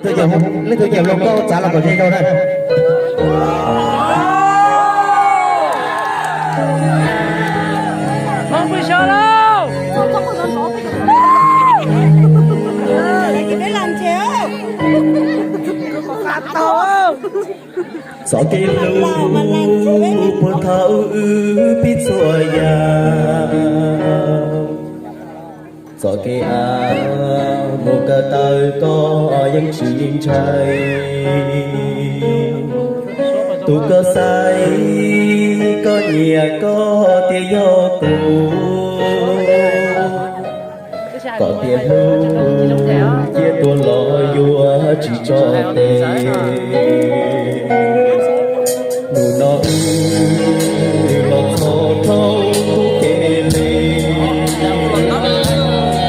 Leej twg nyiam hluas nkauj txav los kom ze zog na. Txoj kev hlub puag thaum wb pib txhua yam. Txoj kev av mus ko taw koj yeej tsis ntshai. Tus koj xaiv, koj nyiam koj tiag yog kuv. Koj tias hlub, cia tuag los yuav tsis tso tes. Hnub no wb los txog rau kuv kev li, lub hais mos nkev, tsaus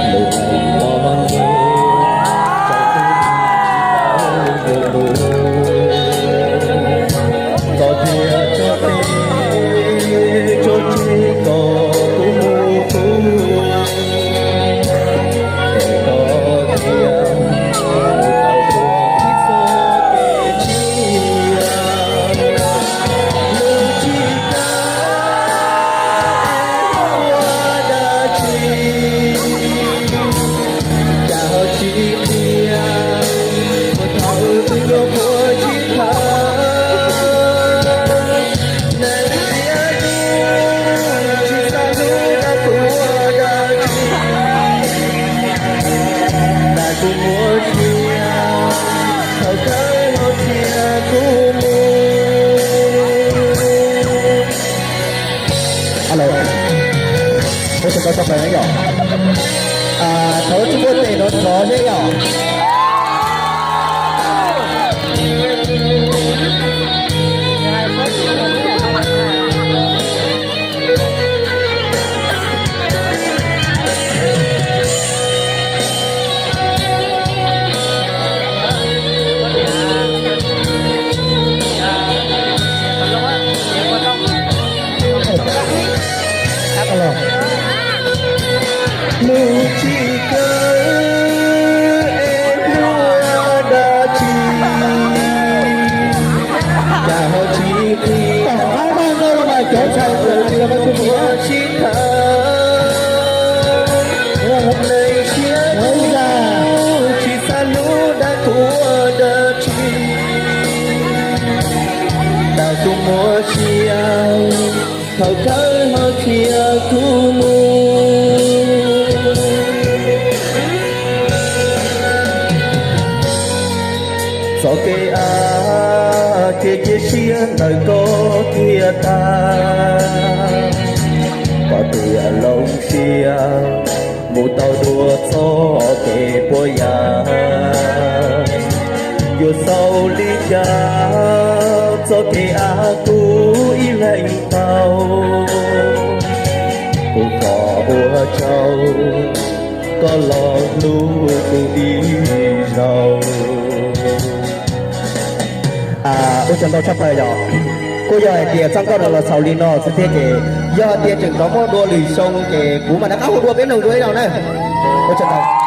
ntuj tsis tau yuav luag. Koj thiaj tso tes, tso tseg kom kuv mus kuv, es koj thiaj mus tau dua ib txoj kev tshiab. Lub tsis kam ua dab tsi, cas ho tsis qhia, puag thaum wb nyuam qhuav sib tham. Neeg tiag tsis xav hlub dab, kuv ua dab tsi, tas kuv muab sia, thaum kawg ho qhia kuv mus. Ua tsaug ntau tshaj plaws na yom. Thov tsis muaj tes no nrov thiab yom. Lub tsis kawg es hlub dab tsi, cas ho tsis qhia, cov ntxhais ua sib tham. Neeg siab tsis xav hlub dab, kuv ua dab tsi, tas kuv muab sia, thaum kawg ho qhia kuv mus. Txoj kev av kev cia siab ntawm koj thiaj tag, koj tias loo siab mus tau dua txoj kev puas yam. Yuav xaus li cas txoj kev av kuv ib leeg tau, kuv thov ua tsaug koj los hlub kuv ib zaug. Ua tsaug ntau tshaj plaws yom. Kuj yog hais tias txoj nkauj no los xaus li no xwb thiab ces yog hais tias tseem rov muaj dua lwm xyoo ces kuv mam rov qab hu dua peb mloog dua ib zaug na. Ua tsaug ntau.